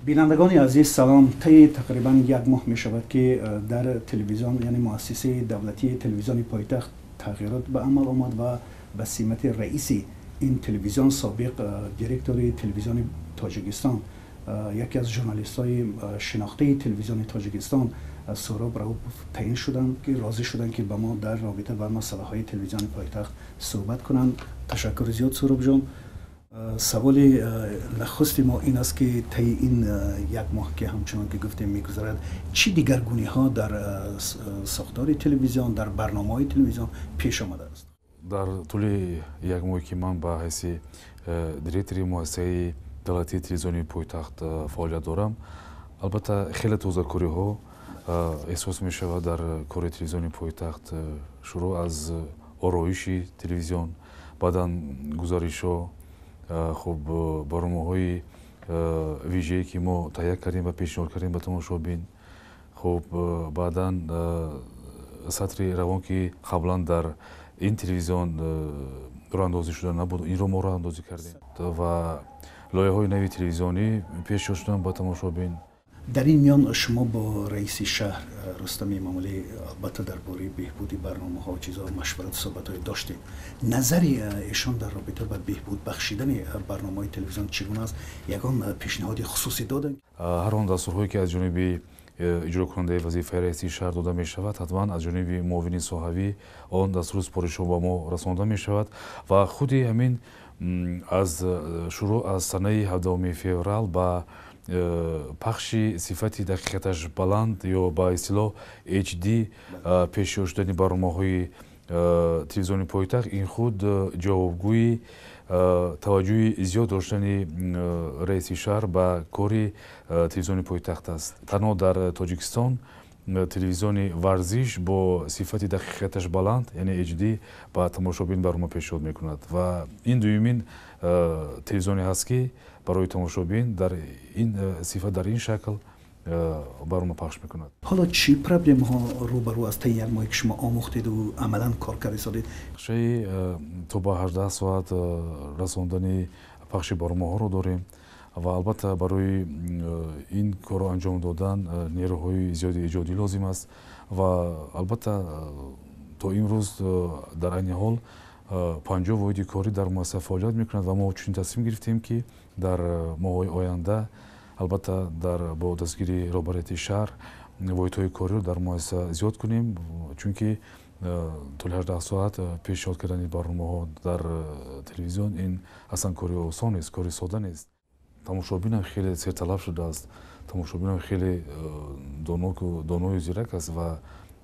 Бинандагони азиз, салом. Таи тақрибан як моҳ мешавад, ки дар телевизион, яъне муассисаи давлатии телевизиони пойтахт, тағйирот ба амал омад ва ба симати раиси ин телевизион собиқ директори телевизиони Тоҷикистон, яке аз журналистҳои шинохтаи телевизиони Тоҷикистон Суҳроб Раупов таъин шуданд, ки розӣ шуданд, ки ба мо дар робита ба масъалаҳои телевизиони пойтахт суҳбат кунанд. Ташаккури зиёд, Суҳробҷон. Саволи нахусти мо ин аст, ки таи ин як моҳ, ки ҳамчунон ки гуфтем мегузарад, чӣ дигаргуниҳо дар сохтори телевизион, дар барномаҳои телевизион пеш омадааст? Дар тӯли як моҳе, ки ман ба ҳайси директори муассисаи давлатии телевизиони пойтахт фаъолият дорам, албатта, хеле тозакориҳо эҳсос мешавад дар кори телевизиони пойтахт, шурӯъ аз ороиши телевизион, баъдан гузоришҳо, хуб, барномаҳои вижае, ки мо таҳия кардем ва пешниҳод кардем ба тамошобин. Хуб, баъдан сатри равон, ки қаблан дар ин телевизион роҳандозӣ шуда набуд, инро мо роҳандозӣ кардем ва лоиҳаҳои нави телевизионӣ пешниҳод шуданд ба тамошобин. Дар ин миён шумо бо раиси шаҳр Рустами Эмомалӣ, албатта, дар бораи беҳбуди барномаҳо, чизҳо машварату суҳбатҳое доштед. Назари эшон дар робита ба беҳбуд бахшидани барномаҳои телевизион чӣ гуна аст? Ягон пешниҳоди хусусӣ доданд? Ҳар он дастурҳое, ки аз ҷониби иҷрокунандаи вазифаи раиси шаҳр дода мешавад, ҳатман аз ҷониби муовини соҳавӣ он дастуру супоришҳо ба мо расонда мешавад. Ва худи ҳамин аз шурӯъ аз санаи 17 феврал ба пахши сифати дақиқаташ баланд ё ба истилоҳ HD пешниҳод шудани барномаҳои телевизиони пойтахт, ин худ ҷавобгӯи таваҷҷӯҳи зиёд доштани раиси шаҳр ба кори телевизиони пойтахт аст. Танҳо дар Тоҷикистон телевизиони варзиш бо сифати дақиқаташ баланд, яъне HD, ба тамошобин барнома пешниҳод мекунад ва ин дуюмин телевизионе ҳаст, ки барои тамошобин дар ин сифат, дар ин шакл барнома пахш мекунад. Ҳоло чӣ проблемаҳо рӯбарӯ аст, таи як моҳе, ки шумо омӯхтеду амалан кор карда истодед? Нақшаи то ба 18 соат расондани пахши барномаҳоро дорем ва албатта, барои ин корро анҷом додан нерӯҳои зиёди эҷодӣ лозим аст. Ва албатта, то имрӯз дар айни ҳол 50 воҳиди корӣ дар муассиса фаъолият мекунад ва мо чунин тасмим гирифтем, ки дар моҳҳои оянда, албатта, дар бо дастгирии роҳбарияти шаҳр, воҳидҳои кориро дар муассиса зиёд кунем, чунки тӯли 18 соат пешниҳод кардани барномаҳо дар телевизион ин аслан кори осон нест, кори сода нест. Тамошобинам хеле серталаб шудааст, тамошобинам хеле доною зирак аст ва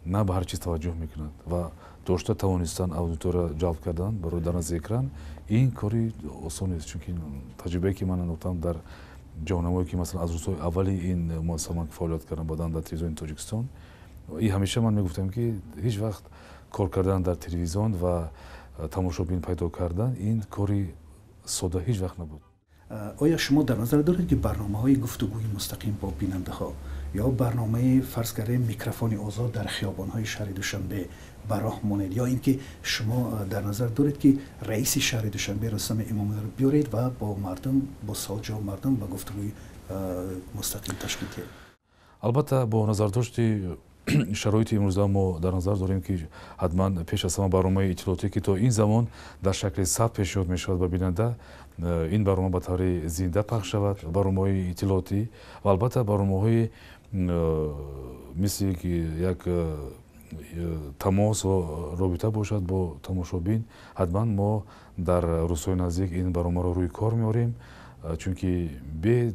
на ба ҳар чиз таваҷҷӯҳ мекунад. Ва дошта тавонистан аудитория ҷалб кардан барои дар назди экран, ин кори осон нест, чунки таҷрибае, ки ман андохтам дар ҷоҳнамое, ки масалан аз рӯзҳои аввали ин муассиса ман фаъолият кардам, баъдан дар телевизиони Тоҷикистон, и ҳамеша ман мегуфтам, ки ҳеҷ вақт кор кардан дар телевизион ва тамошобин пайдо кардан ин кори сода ҳеҷ вақт набуд. Оё шумо дар назар доред, ки барномаҳои гуфтугӯи мустақим бо бинандаҳо ё барномаи, фарз кардем, микрофони озод дар хиёбонҳои шаҳри Душанбе ба роҳ монед, ё ин ки шумо дар назар доред, ки раиси шаҳри Душанбе Рустами Эмомалиро биёред ва бо мардум, бо суолҷавоб мардум ба гуфтугӯи мустақим ташкил диҳед? Албатта, бо назардошти шароити имрӯза мо дар назар дорем, ки ҳатман пеш аз ҳама барномаи иттилоотӣ, ки то ин замон дар шакли сабт пешниҳод мешавад ба бинанда, ин барнома ба таври зинда пахш шавад, барномаҳои иттилоотӣ ва албатта барномаҳои мисли ки як тамос ва робита бошад бо тамошобин, ҳатман мо дар рӯзҳои наздик ин барномаро рӯи кор меорем, чунки бе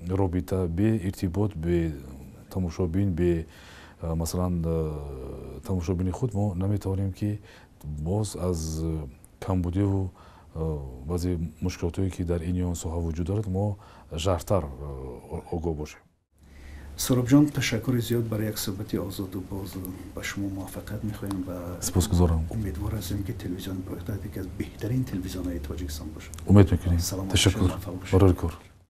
робита, бе иртибот бе тамошобин, бе масалан тамошобини худ мо наметавонем, ки боз аз камбудиву баъзе мушкилотое, ки дар ин ё он соҳа вуҷуд дорад, мо жарфтар огоҳ бошем. Суҳробҷон, ташаккури зиёд барои як суҳбати озоду боз. Ба шумо муваффақият мехоҳем ва Сипосгузорам. умедвор ҳастем, ки телевизиони пойтахт яке аз беҳтарин телевизионҳои Тоҷикистон бошад. Умед мекунем. Саломат. Ташаккур, барори кор.